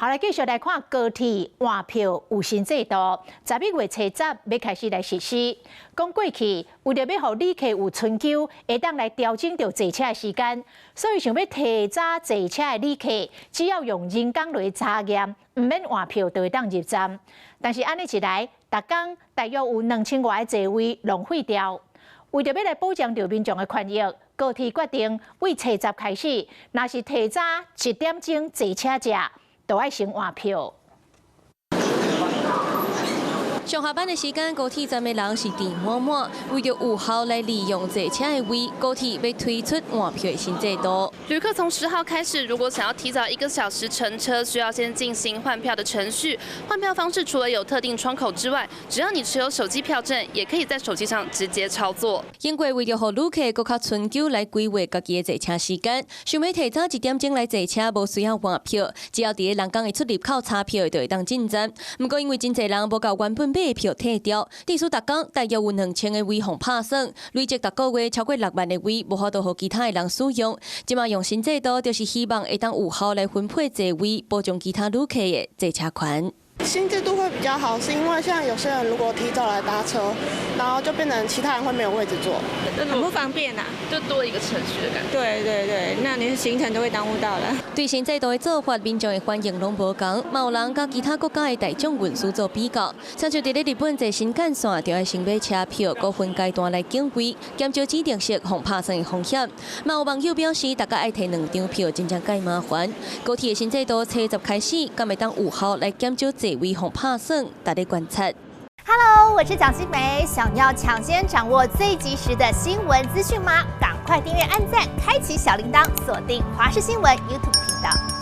好，來繼續來看高鐵換票有新制度，11月初十欲開始來實施。講過去為著欲予旅客有春秋，會當來調整著坐車的時間，所以想欲提早坐車的旅客，只要用人工來查驗，毋免換票就會當入站。但是按呢一來，逐工大約有2000外个座位浪費掉。為著欲來保障著民眾的權益，高鐵決定對初十開始，若是提早一點鐘坐車者，都愛先換票。上下班的時間，高鐵站的人是擠滿滿。為著有效來利用坐車的位，高鐵欲推出換票的新制度。旅客從10號開始，如果想要提早一個小時乘車，需要先進行換票的程序。換票方式除了有特定窗口之外，只要你持有手機票證，也可以在手機上直接操作。英國為著予旅客閣較春秋來規劃家己的坐車時間，想欲提早一點鐘來坐車，無需要換票，只要佇咧人工的出入口查票就會當進站。毋過因為真濟人無共原本買的票退掉，致使逐工大約有2000個位予拍算，累積逐個月超過6萬個位，無法度予其他的人使用。這馬用新制度，就是希望會當有效來分配座位，保障其他旅客的坐車權。新制度會比較好，是因為像有些人如果提早來搭車，然後就變成其他人會沒有位置坐，很不方便呐，就多一個程序的感覺。對對對，那你行程都會耽誤到了。對新制度的做法，民眾的反應攏無仝，嘛有人佮其他國家的大眾運輸做比較，親像佇咧日本坐新幹線，就愛先買車票，閣分階段來揀位，減少指定席予拍算的風險。嘛有網友表示，逐工愛提兩張票，真正蓋麻煩。高鐵的新制度初十開始，敢會當有效來減少座位予拍算，值得觀察。 Hello，我是蔣新梅，想要搶先掌握最及時的新聞資訊嗎？趕快訂閱、按讚、開啟小鈴鐺，鎖定華視新聞 YouTube 頻道。